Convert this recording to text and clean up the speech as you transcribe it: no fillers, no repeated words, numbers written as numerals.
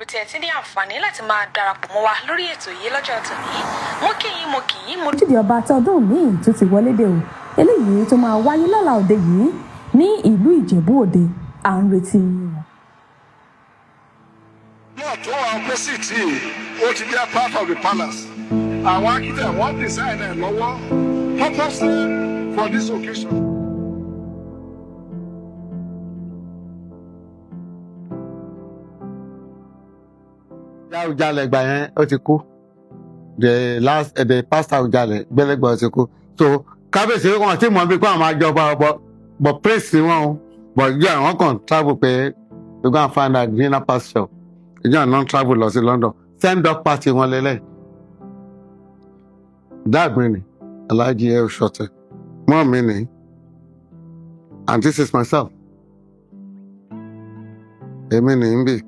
tí ẹ ti ní àǹfààní láti máa darapọ̀ mọ́ wa lórí ètò yìí lọ́jọ́ tòní. Mo kí yín, mo kí yín, mo Ojúde Ọba tọdún míì tó ti wọlé dé o, eléyìí tó máa wáyé lọ́la òde yìí ní ìlú Ìjẹ̀bú Òde. À ń retí yín o. Náà tó wà opposite yìí, ó ti jẹ́ part of the palace. Àwọn architect, wọ́n design ẹ̀ lọ́wọ́ purposely for this occasion. Àwùjalẹ̀ gbà yẹn, ó ti kú. The last the pastor Àwùjalẹ̀ gbẹlẹgbẹ, ó ti kú. So kábíyèsí wọn ti mọ̀ bí kó àwọn máa jọba, but prince ni wọn o, but ìjọ àwọn kan travel pé we go and find out greener pasture. Ìjọ àwọn travel lọ sí London, send off party wọn lélẹ̀. Dad mi ni Alhaji El Shote, mọ́ mi ni, and this is myself, èmi ni ń bì.